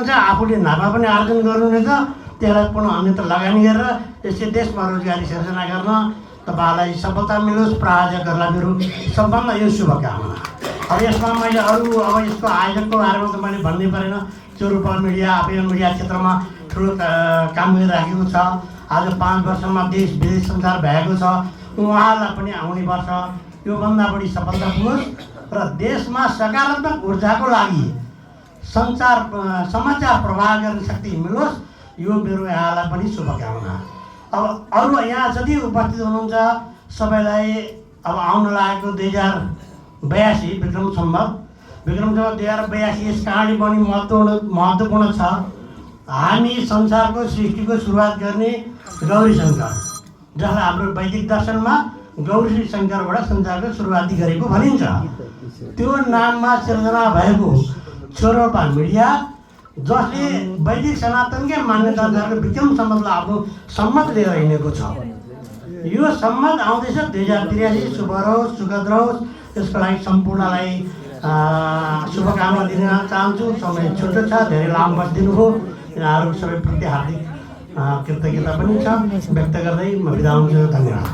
चाहिँ आफूले नाफा पनि आर्जन गर्नुहुनेछ, त्यसलाई पुनः अन्यत्र लगानी गरेर यसै देशमा रोजगारी सिर्जना गर्न तपाईँलाई सफलता मिलोस्। प्रायोजकहरूलाई मेरो सबभन्दा यो शुभकामना। अब यसमा मैले अरू अब यसको आयोजकको बारेमा त मैले भन्नै परेन। चोरुपल मिडिया अपेल मिडिया क्षेत्रमा ठुलो काम गरिराखेको छ। आज 5 वर्षमा देश विदेश सञ्चार भएको छ। उहाँहरूलाई पनि आउने वर्ष योभन्दा बढी सफलता पुगोस् र देशमा सकारात्मक ऊर्जाको लागि समाचार प्रवाह गर्ने शक्ति मिलोस्, यो मेरो यहाँलाई पनि शुभकामना। अब अरू यहाँ जति उपस्थित हुनुहुन्छ सबैलाई अब आउन लागेको 2082 विक्रम सम्वत 2082 यस कहानी पनि महत्त्वपूर्ण छ। हामी संसारको सृष्टिको सुरुवात गर्ने गौरी शङ्कर, जसलाई हाम्रो वैदिक दर्शनमा गौरी शङ्करबाट संसारको सुरुवाती गरेको भनिन्छ। त्यो नाममा सिर्जना भएको चोरोपा मिडिया, जसले वैदिक सनातनकै मान्यता अनुसारको विक्रम सम्वतलाई आफ्नो सम्मत लिएर हिँडेको छ। यो सम्मत आउँदैछ 2083, शुभ रहोस्, सुखद रहोस्। त्यसको लागि सम्पूर्णलाई शुभकामना दिन चाहन्छु। समय छोटो छ, धेरै लामो बसिदिनु हो। यहाँहरू सबैप्रति हार्दिक कृतज्ञता पनि छ व्यक्त गर्दै म बिदा हुन्छु। धन्यवाद।